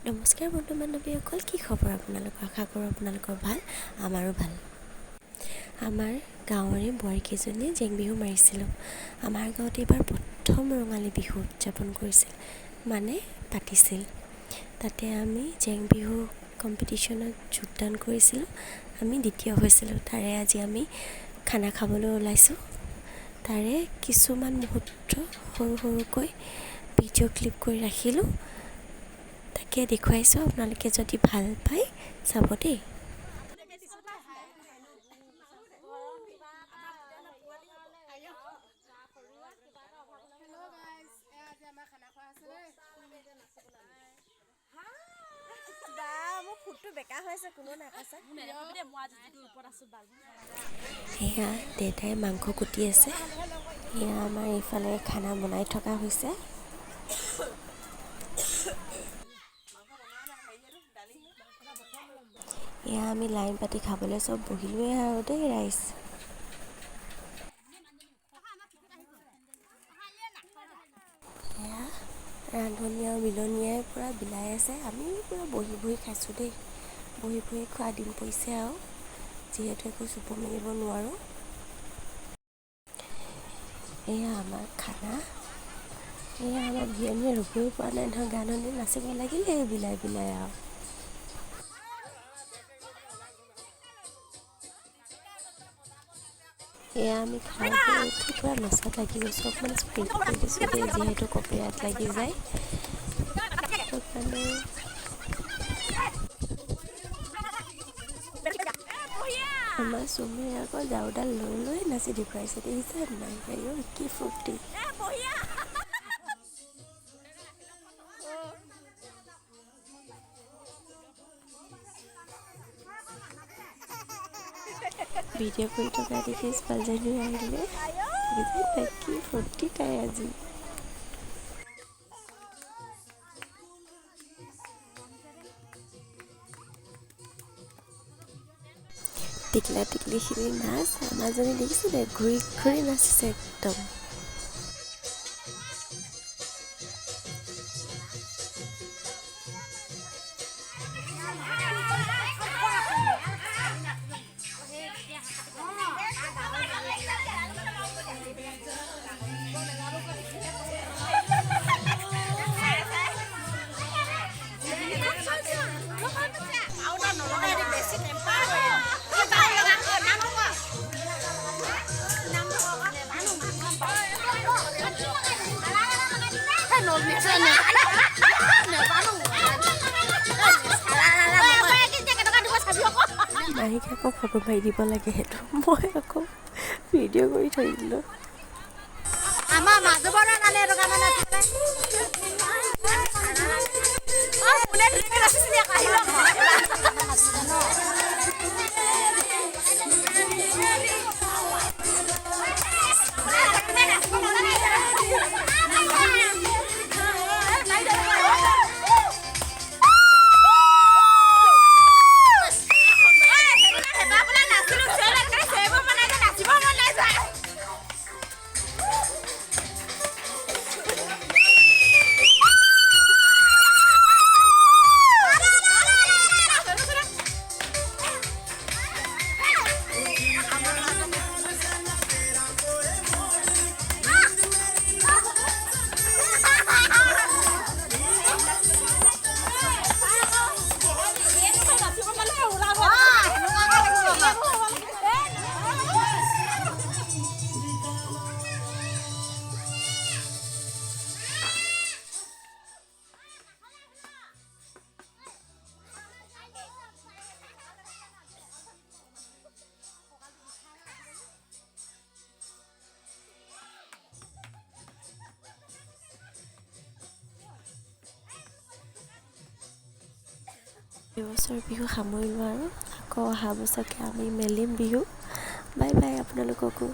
নমস্কাৰ বন্ধু বান্ধৱীসকল, কি খবৰ আপোনালোকৰ? আশা কৰোঁ আপোনালোকৰ ভাল, আমাৰো ভাল। আমাৰ গাঁৱৰে বোৱাৰীকেইজনীয়ে জেং বিহু মাৰিছিলোঁ। আমাৰ গাঁৱত এইবাৰ প্ৰথম ৰঙালী বিহু উদযাপন কৰিছিল, মানে পাতিছিল। তাতে আমি জেং বিহু কম্পিটিশ্যনত যোগদান কৰিছিলোঁ, আমি দ্বিতীয় হৈছিলোঁ। তাৰে আজি আমি খানা খাবলৈ ওলাইছোঁ। তাৰে কিছুমান মুহূৰ্ত সৰু সৰুকৈ ভিডিঅ' ক্লিপ কৰি ৰাখিলোঁ, তাকে দেখুৱাইছোঁ। আপোনালোকে যদি ভাল পায় চাব দেই। এয়া দেউতাই মাংস কুটি আছে, এয়া আমাৰ এইফালে খানা বনাই থকা হৈছে। এয়া আমি লাইন পাতি খাবলৈ চব বহিলোৱে আৰু দেই ৰাইজ। এয়া ৰান্ধনী আৰু বিলনীয়ে পূৰা বিলাই আছে, আমি পূৰা বহি বহি খাইছোঁ দেই। বহি বহি খোৱা দিন পৰিছে আৰু, যিহেতু একো চুব মেলিব নোৱাৰোঁ। এয়া আমাৰ খানা। এয়া আমাৰ বিয়নীয়ে ৰ'বই পৰা নাই নহয়, গান শুনি নাচিব লাগিলে বিলাই বিলাই আৰু। এয়া আমি খাই বৈ উঠি পূৰা নচাত লাগি গৈছোঁ। অকণমান স্পীড কৰি দিছোঁ দেই, যিহেতু কপিৰাইট লাগি যায় সেইকাৰণে। আমাৰ চুমে আকৌ ঝাৰুডাল লৈ লৈ নাচি দেখুৱাইছে, দেখিছে নাই? আইঅ কি ফূৰ্তি! ভিডিঅ' কৰি থকা দেখি ছোৱালীজনীও আহিলে, দেখিছে নাই কি ফূৰ্তি তাই আজি। টিকলা টিকলিখিনি নাচ, আমাৰজনী দেখিছে নাই ঘূৰি ঘূৰি নাচিছে একদম। মাহীক আকৌ ফটো মাৰি দিব লাগে, সেইটো মই আকৌ ভিডিঅ' কৰি থৈ দিলোঁ। এইবছৰ বিহু সামৰিলোঁ আৰু আকৌ অহা বছৰকৈ আমি মেলিম বিহু। বাই বাই আপোনালোককো।